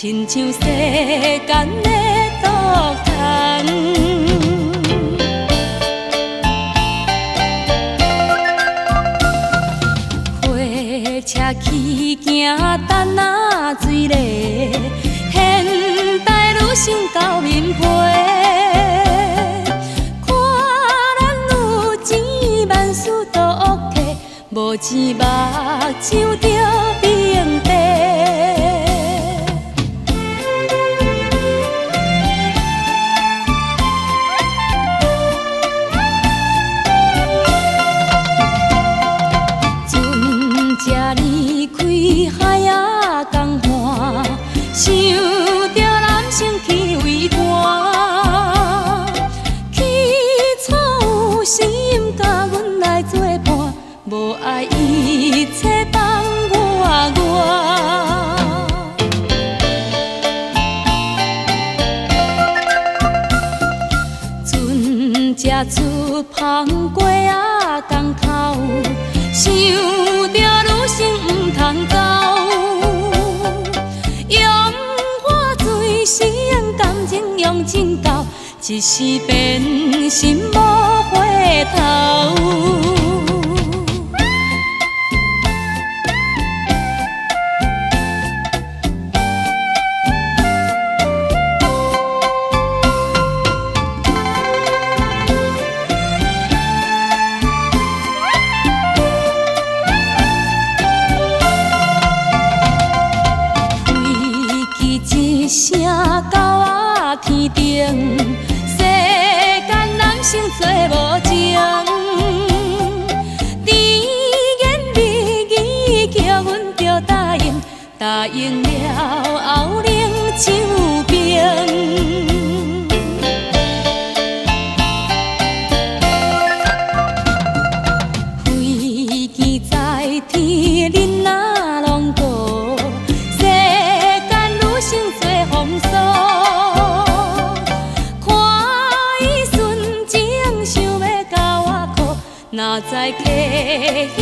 親像世間的毒蟲。火車去行等仔水咧，現代女性厚面皮。看咱有錢萬事都 OK，無錢目睭就平地。船只離開海仔江岸，想著男性去為寒。起初有心佮阮來做伴，無愛一切放我我。船只出帆過仔江口，想著女性毋通走，用我醉心感情用真厚，一時變心無回頭。飛機一聲到仔天頂，世間男性做無情，甜言蜜語叫阮著答應，答應了後冷像冰。飛機在天，恁若攏過，世間女性做風騷，看伊純情想欲共我靠，哪知客遐